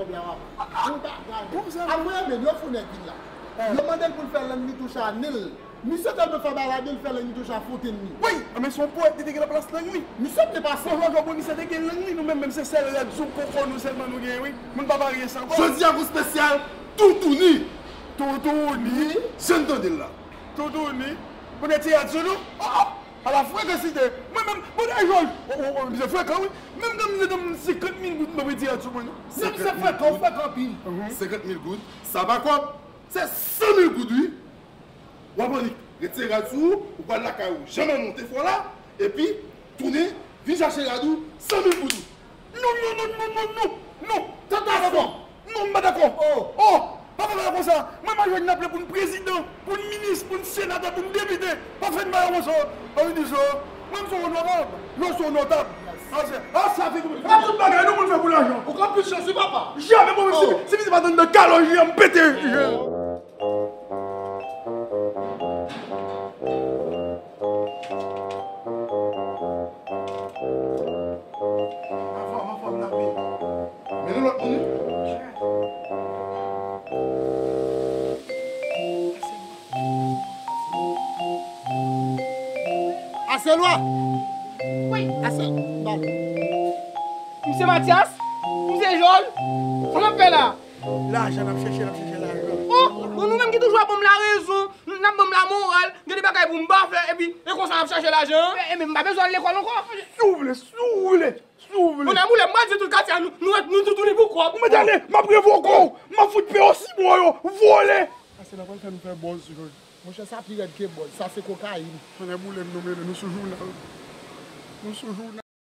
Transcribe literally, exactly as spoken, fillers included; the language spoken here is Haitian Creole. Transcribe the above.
Kòb la w ap. Pou bagay. Apre, men, yo fou nèg vin la. Yo mande l pou l fè lang li touche a nen l. Misye tèlman fè bagay la, li fè lang li touche a fontenn li. Wi, men se yon powèt, li te gen nan plas lang li. Misye te pase. Bon, bon, bon, misye te gen lang li, nou menm, menm se sèl rad sou koko nou sèlman nou genyen, wi. Moun pa parye sa ankò. Jodi a gon espesyal Toutouni. Toutouni? Jan n tande l la. Toutouni? Pou nèg teyat sou nou? Oh, oh! Ala frekansite! Mwen menm, bon, e Jòj, o, o, o, misye frekan, wi. Menm kan misye te ban m senkant mil goud, mwen pran teyat sou mwen, non. Menm se frekan, ou frekan anpil. Senkant mil goud, sa pa kòb. Se san mil goud, wi. W ap annik retire rad sou ou, ou pral lakay ou, janm al monte fò la, epi tounen, vin chache rad ou, san mil goud ou. Non, non, non, non, non, non, non. Tantasyon. Non, m pa dakò. Oh. Oh, pa fè bagay konsa. Mwen, m a jwenn n ap lè pou n prezidan, pou n minis, pou n senatè, pou n depite. Pa fè n bagay konsa. Pa vin di sa. Mwen, m se onorab. Lè w se onotab. Ase, ase avèk ou. Pa tout bagay nou moun fè pou lajan. Ou ka plis chans, wi, papa. Jamè, bon, si, si misye pa t anndan kalòj li an, m pete jel. Anfòm, anfòm, n ap vin. Men nou lòt moun, wi. Aselwa! Wi. Asel-, bal. M se Matyas, m se Jòj. Sa n ap fè la? Lajan n ap chèche, n ap chèche lajan. Oh, bon, nou menm ki toujou ap ban m larezon, n ap ban m lamoral, gen de bagay pou m pa fè, epi e konsa n ap chache lajan an? E, e, men m pa bezwen al lekòl ankò. Si w vle, si w vle, si w vle. Bon, nan boulè, m pral di tout katye a, nou, nou, nou toutouni pou kòb. Ou mèt ale, m ap revoke w, m ap fout peye w sibon yo, vòlè. Ase n ap pral fè nou fè buzz, Jòj. Monchè, sa pi rèd ke buzz, sa se kokayin. Konnen boulèm nou mele, nou sou jounal. Nou sou jounal.